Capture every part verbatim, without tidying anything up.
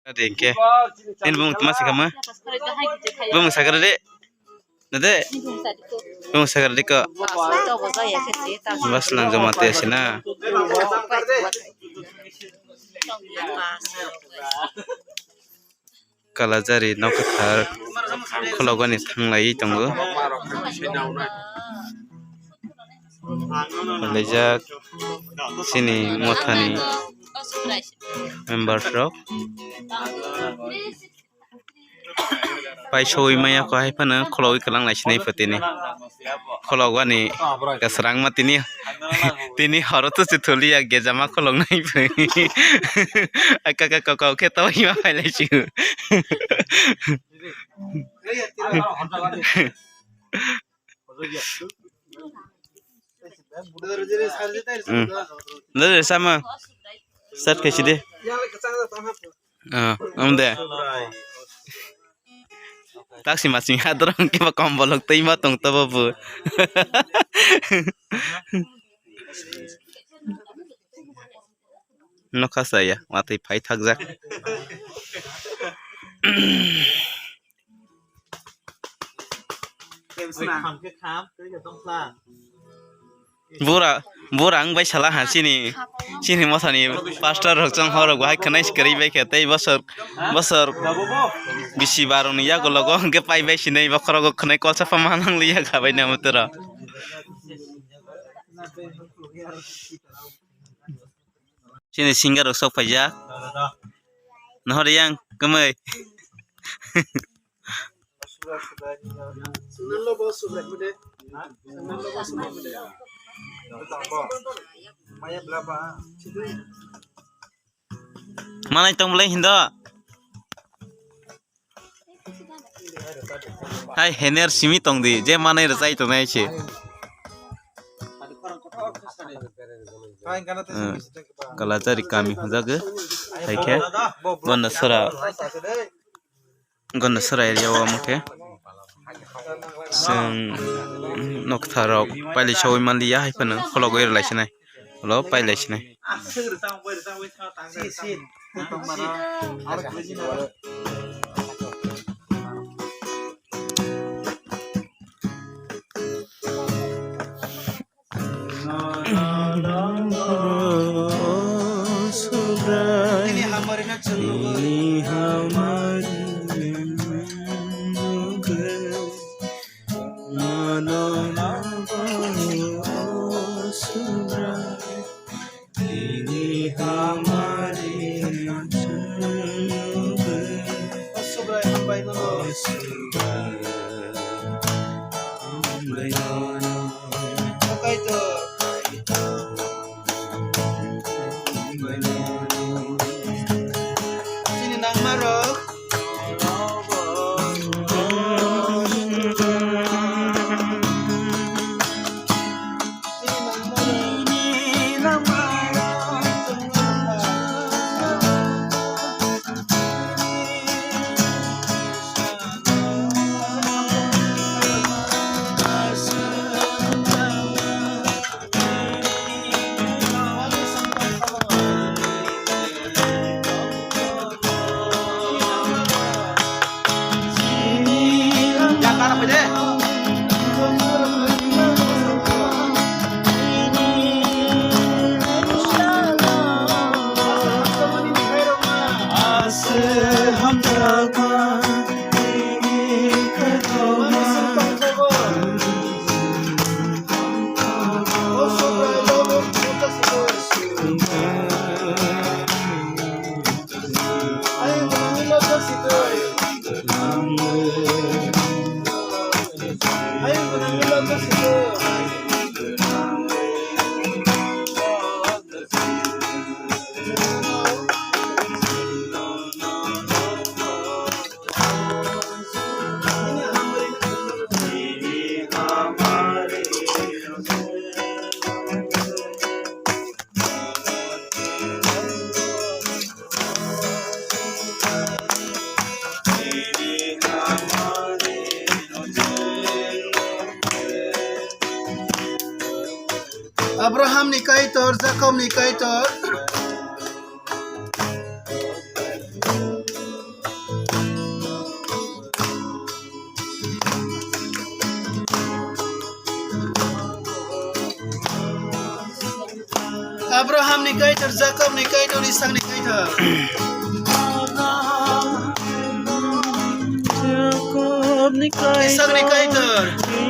Ade hingke. Nini bumung tma sakama? Bumung sakara de. Nade. Bumung sakara de ko. Bas lang joma te asina. Kalajari nok kwthar khulogani thanglaiwi tongo. Laijak chini mothani members rok. Pai soi maya ko hai phano khulogwi kwlang lai sinai pho tini. Khulogwani kwsrang ma tini, tini horo to se tholi ya gejama khulog nai pho. Aka ka ka ka khe to ima phai lai si. Hmm. Dale sama. Start khe si de. Ah, amde. Taksi masing hadrong ke ba kom bolok tei ma tong to bo bu. Nokha saya, watwi phai thakjak. Bura, bura wng bai sala ha chini, chini mothani pastor rok chong horok bahai khwnai kwrwi bai khe tei bosor, bosor bisi baroni yago logo hwnkhe pai bai sinai bokhorogo khwnai kolsa pha ma nang liya kha bai namo tero. Chini singer rok sok paijak. Nohor yang kwmwi. Manai tong bolai hindo. Hai hener simi tong di, je manai rwchai tongnai se. Hmm. Kalajari kami hwnjago. Hai khe bono sora, bono sora area o omo khe chwng nokthar rok pailai saui manliya hai phano khologwi rwlai sinai. Ulo pailai sinai. Abraham ni Kaitor, Jakob ni Kaitor. Abrahamni Kaitor, Jakobni Kaitor, Isakni Kaitor. Jakobni Kaitor, Isakni Kaitor.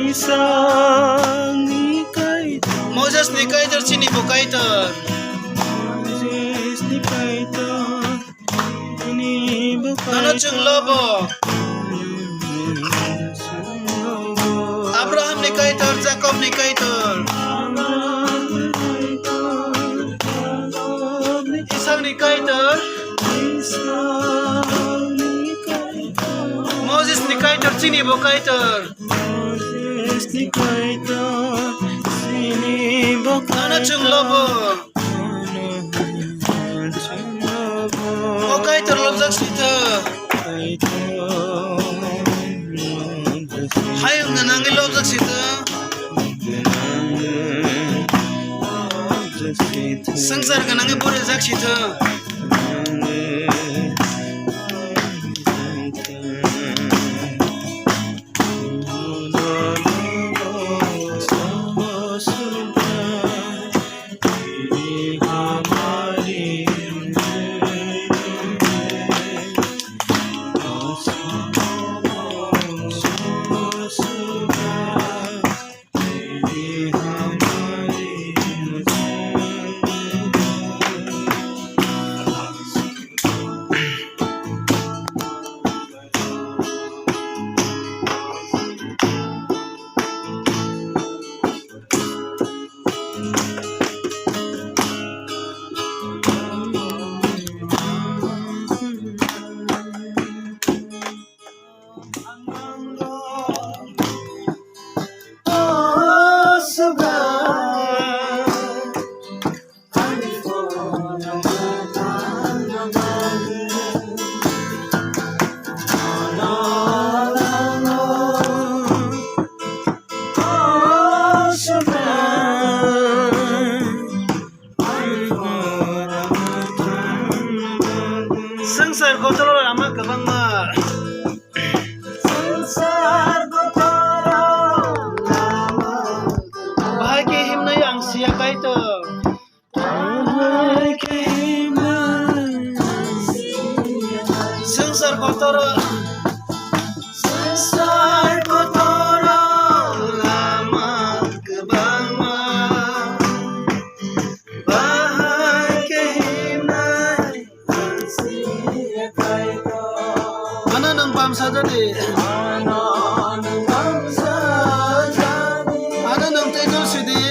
Isakni Kaitor. Mosesni Kaitor, chini bo Kaitor. Mosesni Kaitor. Nono chwng lobo. Abrahamni Kaitor, Jakobni Kaitor. Isakni Kaitor. Mosesni Kaitor, chini bo Kaitor. Nono chwng lobo. O Kaitor lobjak sitha. Hayung gwnangwi lobjak sitha. Swngchar gwnangwi borijak sitha. Swngchar kotoro lama kwbangma. Bahai khe himnai ang siya Kaitor. Swngchar kotoro, swngchar kotoro lama kwbangma. Bahai khe himnai. Ano nwng bamsa jadi. Ano nwng tei dul sidi.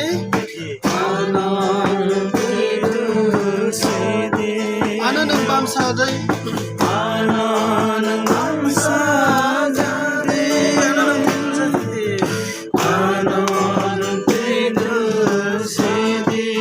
Ano nwng bamsa jadi. Ano nwng bamsa jadi. Ano nwng bamsa jadi. Ano nwng tei dul sidi.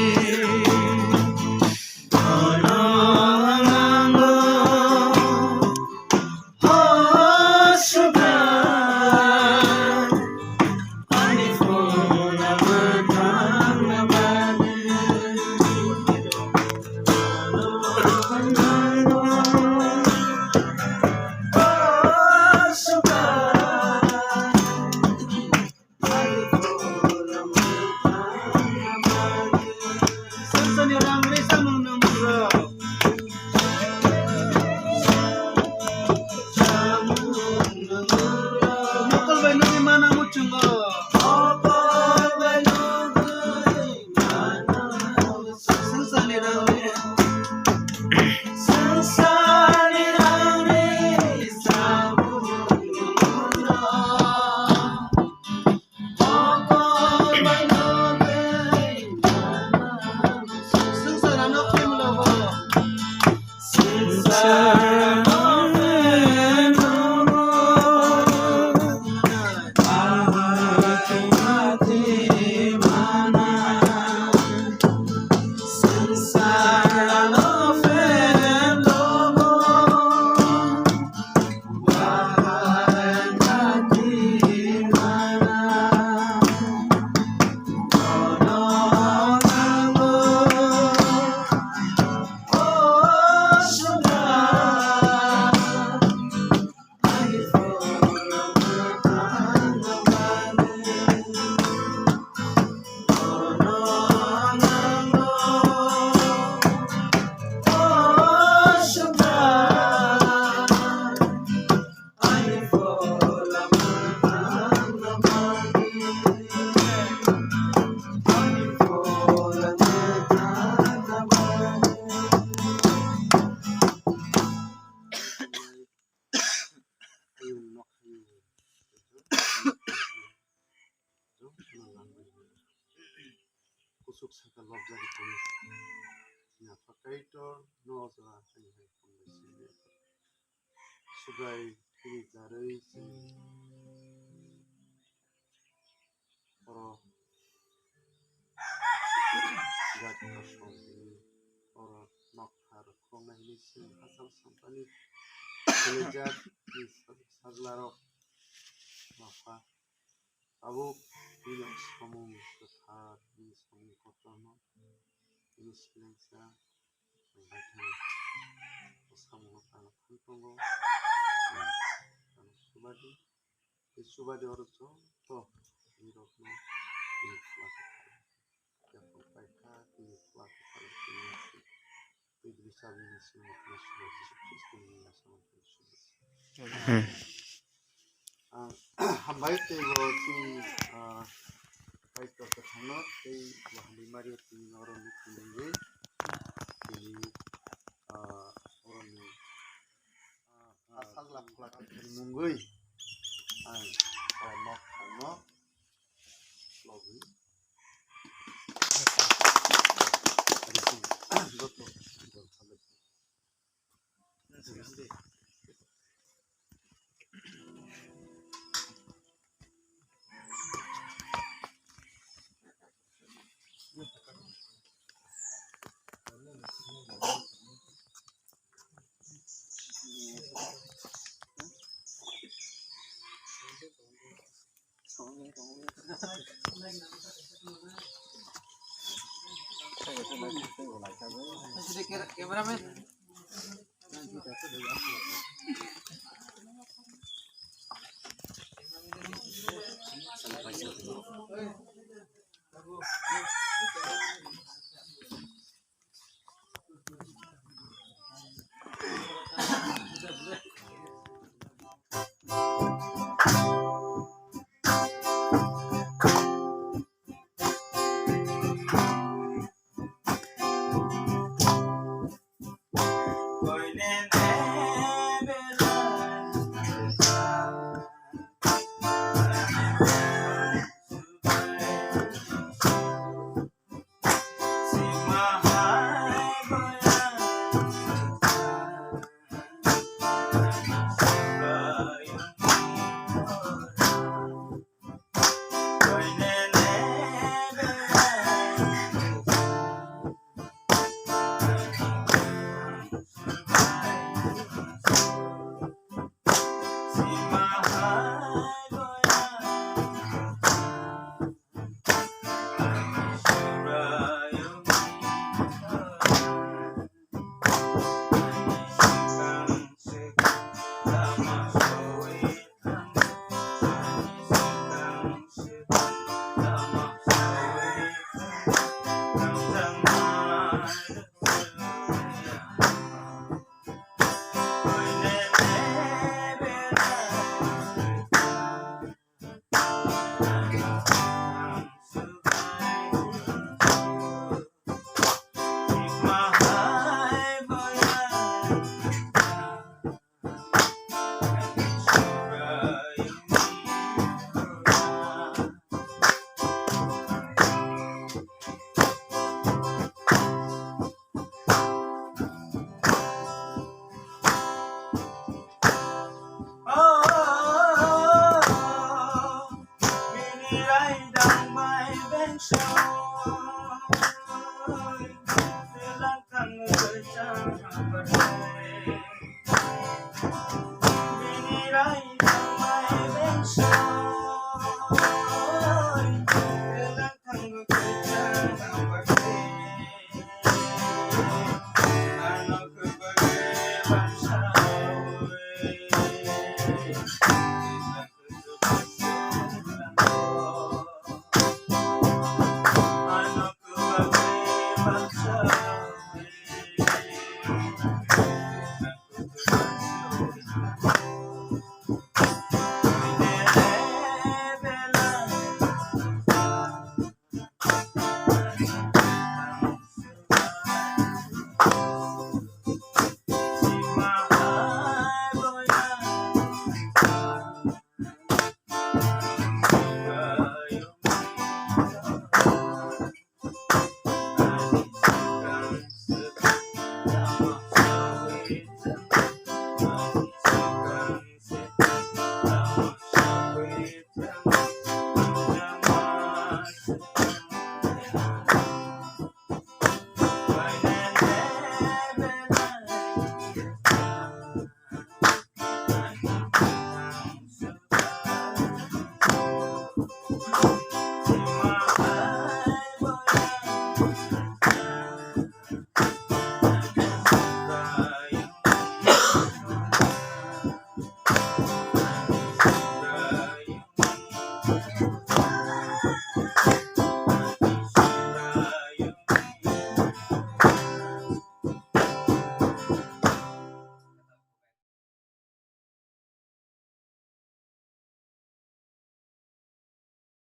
tuk saka lobjagwi tongwi. Chini Apha Kaitor no jaga hai hai hambai sini. Subrai tini jarwi chini oro jat kasong tini oro nokha rwkhwrwng nai hwnwi chini hachal sampani khlaijak tini sajlarok nokha. Tabuk nini samung kwthar, nini samung kotorno, nini selengsa, ang bai thani o samungo tang thang tongo. Ang tang subadi, tei subadi oro joto nirokno nini khwlai kwthar, yaphan paikha, nini khwlai kwthar, nini Hmm. Ang hambai tei bo chini, ah, Kaitor kwthangno tei bo hambai mari tini oroni tini, tini, ah, oroni, ah, ah, sajla khwlai kwthangni mungwi ang, ah, nok, nok. Cameraman.